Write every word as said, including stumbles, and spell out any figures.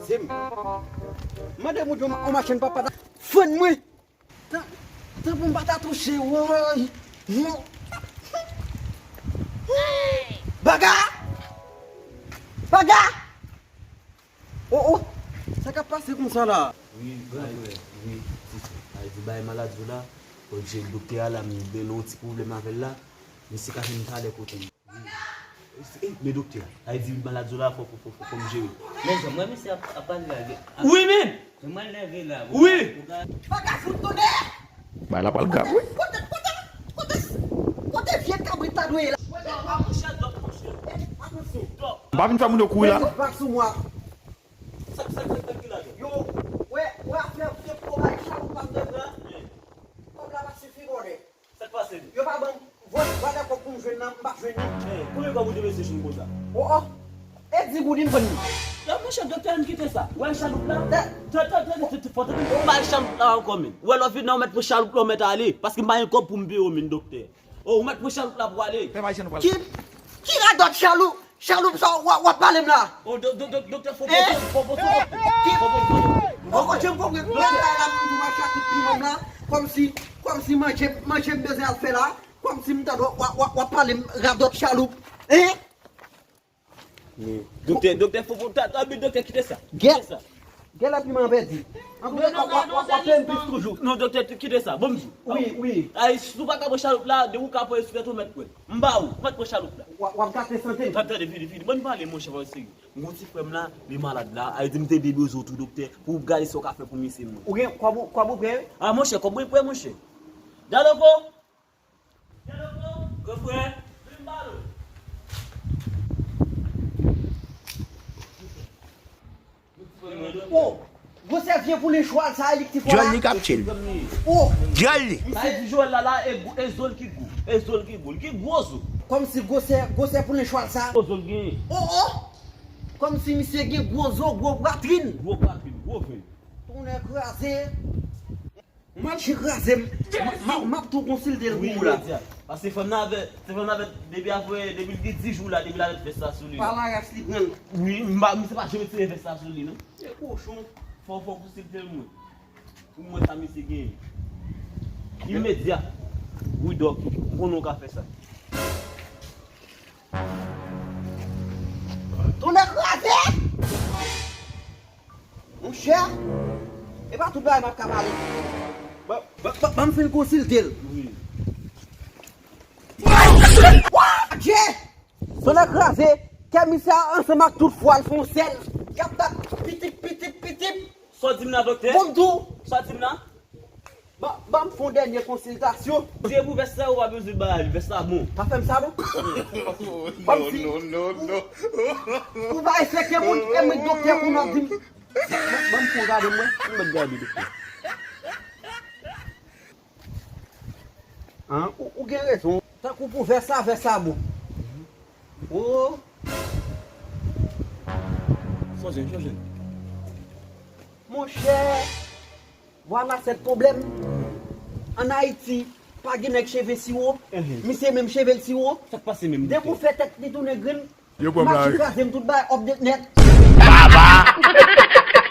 Se m. Mande moun yon, yon machann papa ta fann mwen. Tan, tan pou m pa ta touche, woy. Woy. Baga! Baga! Oh, oh. Sa k ap pase konsa la? Wi, gran frè, wi, ti frè. Ay di bay malad yo la, fò jere doktè a la, m gen yon ti pwoblèm avè l la. Misye ka vin talè kote m. Eh, men doktè, ay di malad yo la, fò, fò, fò, fò, fò m jere. Men zanmi, wè misye ap, ap pale la. Wi, men! Men mwen leve la. Wi! Baga fout tonè! Bay la pral grav, wi. Kote, kote, kote, kote vye kabrit la dwe ye la? Monchè, dòk, monchè. Dòk. M pa vin fè moun yo kouri la. Dòk, bak sou mwa. Sa, sa, sa, sa ki la, dòk? Yo, wè, wè, afè vye pwobay chaloup ap devan. Kòb la pa sifi, bòdè. Sa k pase li? Yo pa ban m vwa, vwa dakò pou m jwenn nan, m pa jwenn li. Eh, konbyen kòb ou te mesye jwenn konsa? Oh, oh. E di goud li m vann li. Yo, monchè, doktè, ann kite sa. Ou wè chaloup la? Tè. Tè, tè, tè, tè, tè, fò tande. Ou bay chaloup la ankò, men. Ou wè lè w vin nan, ou mèt pran chaloup la, ou mèt ale. Paske m pa gen kòb pou m peye w, men, doktè. Oh, ou mèt pran chaloup la pou ale. Pè Mayichè nou pral. Ki, ki radòt chaloup? Chaloup sa w ap, w ap pale m la. Oh, do-, do-, do-, doktè, fò, fò, fò, fò, fò, fò, fò, fò, fò, fò. Poko janm konprann. Mwen la, la, m toujou mache ak tout piman m la. Kòmsi, kòmsi manje, manje m bezwen al fè la. Kòmsi m tande w ap, w ap, w ap pale m radòt chaloup. Hein? Men, doktè, doktè, fò, fò, ta, ta, men doktè, kite sa. Kite sa. Gen la piman pèdi. Antouka, w ap, w ap, w ap peye m plis toujou. Non, doktè, kite sa. Bon, m di. Wi, wi. Ay, si w pa ka pran chaloup la, depi w ka pran sou tèt ou, mèt pran. M ba ou, mèt pran chaloup la. W ap, w ap gate sante m. Tande, tande, vini, vini. Bon, m pale, monchè, fò serye. M gon ti frè m la, li malad la. Ay di m te byen bezwen w tou, doktè, pou w gade sa w ka fè pou misye, mwen. Ou gen kòb ou, kòb ou prè, wi? Ah, monchè, kòb mwen prè, monchè. Daloko! Daloko! Gran frè, vin m pale w. Oh, gwosè vye poulen chwal sa a, li ki te fò la. Djòl li k ap tchil. Oh. Djòl li. Sa vle di Joel la, la, e gwo, e zo l ki gwo. E zo l ki gwo. Li gen gwo zo. Kòmsi gwosè, gwosè poulen chwal sa a. Gwo zo l genyen. Oh, oh. Kòmsi misye gen gwo zo, gwo pwatrin. Gwo pwatrin, gwo venn. Tonnè kraze. Mache kraze m. M, m, m ap tou konsilte l pou ou la. Wi, imedya. Paske fè m nan avè, se fè m nan avè depi apre, depi l gen dis jou la, depi l avè vès la sou li la. Pa la ras li pran l. Wi, m pa, m se pa janm retire vès la sou li, non. Se kochon. Fò, fò konsilte l mwen. Pou mwen sa misye genyen. Imedya. Wi, dòk. M konnen w ka fè sa. Tonnè kraze! Monchè, e pa tout bagay m ap ka pale. Ban, ban, ban, ban m fin konsilte l. Wi. Wa! Dje! Tonnè kraze, kè misye a ansanm ak tout fwa l fè yon sèl. Y ap bat pitip, pitip, pitip. Sa w di m nan, doktè? Bon, m di w. Sa w di m nan? Ban, ban m fè yon dènye konsiltasyon. Se pou vès la, ou pa bezwen bay li, vès la bon. Pa fè m sa, non? Kòmsi ou, ou pa respekte moun, e mwen doktè pou nou ap di m. Ban, ban m fè yon gade mwen, m mèt gade doktè. An, ou, ou gen rezon. Tankou pou vès la, vès la bon. Oh. Sonje, sonje. Monchè, vwala sèt pwoblèm. Ann Ayiti, pa gen nèg cheve siwo. Misye menm cheve l siwo. Sa k pase menm? Depi w fè tèt li tounen grenn, yo pran m la, mache kraze m tout bagay, update nèt. Baba!